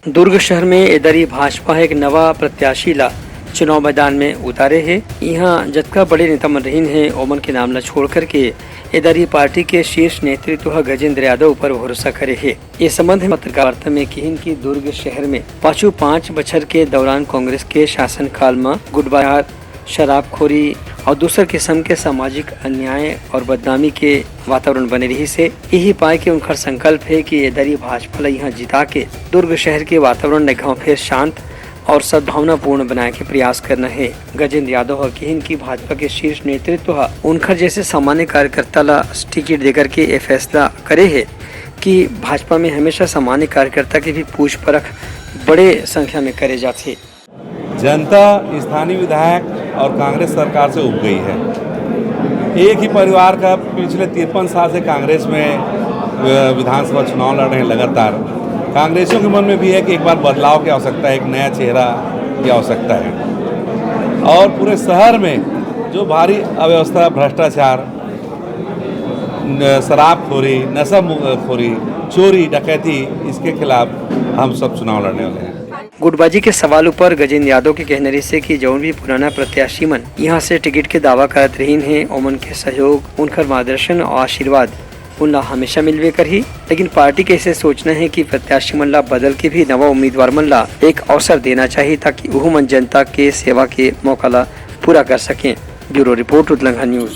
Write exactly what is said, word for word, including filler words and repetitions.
दुर्ग शहर में एदरी भाजपा एक नवा प्रत्याशी ला चुनाव मैदान में उतारे हे। इहां जतका बड़े नेता मन रहिन हे, ओमन के नाम ला छोड़ करके एदरी पार्टी के शीर्ष नेतृत्व ह गजेंद्र यादव ऊपर भरोसा करे हे। ए संबंध में पत्रकार वार्ता में किहिन कि दुर्ग शहर में पाछू पांच बछर के दौरान कांग्रेस के शासनकाल म गुटबाजार, शराबखोरी और दूसर किस्म के सामाजिक अन्याय और बदनामी के वातावरण बने रहिस हे। यही पाए के उनकर संकल्प हे कि एदरी भाजपा ला इहां जिता के दुर्ग शहर के वातावरण ल एक घांव फेर शांत और सद्भावनापूर्ण बनाए के प्रयास करना हे। गजेंद्र यादव ह किहिन कि भाजपा के शीर्ष नेतृत्व ह उनकर जैसे सामान्य कार्यकर्ता ला टिकट देकर के ए फैसला करे हे कि भाजपा में हमेशा सामान्य कार्यकर्ता के भी पूछ परख बड़े संख्या में करे जाथे। जनता स्थानीय विधायक और कांग्रेस सरकार से उब गई है। एक ही परिवार का पिछले तिरपन साल से कांग्रेस में, अ, विधानसभा चुनाव लड़ रहे हैं लगातार। कांग्रेसियों के मन में भी है कि एक बार बदलाव की आवश्यकता है, एक नया चेहरा की आवश्यकता है। और पूरे शहर में जो भारी अव्यवस्था, भ्रष्टाचार, न-, शराबखोरी, नशा मु-, खोरी, चोरी, डकैती, इसके खिलाफ हम सब चुनाव लड़ने वाले हैं। गुटबाजी के सवाल ऊपर गजेंद्र यादव के कहना रहिस हे कि जौन भी पुराना प्रत्याशी मन इहां से टिकट के दावा करत रहिन हे, ओमन के सहयोग, उनकर मार्गदर्शन और आशीर्वाद उन ला हमेशा मिलबे करही, लेकिन पार्टी के ऐसे सोचना हे कि प्रत्याशी मन ला बदल के भी नवा उम्मीदवार मन ला एक अवसर देना चाहिए, ताकि उहू मन जनता के सेवा के मौका ला पूरा कर सकें। Bureau report, Utlangha news.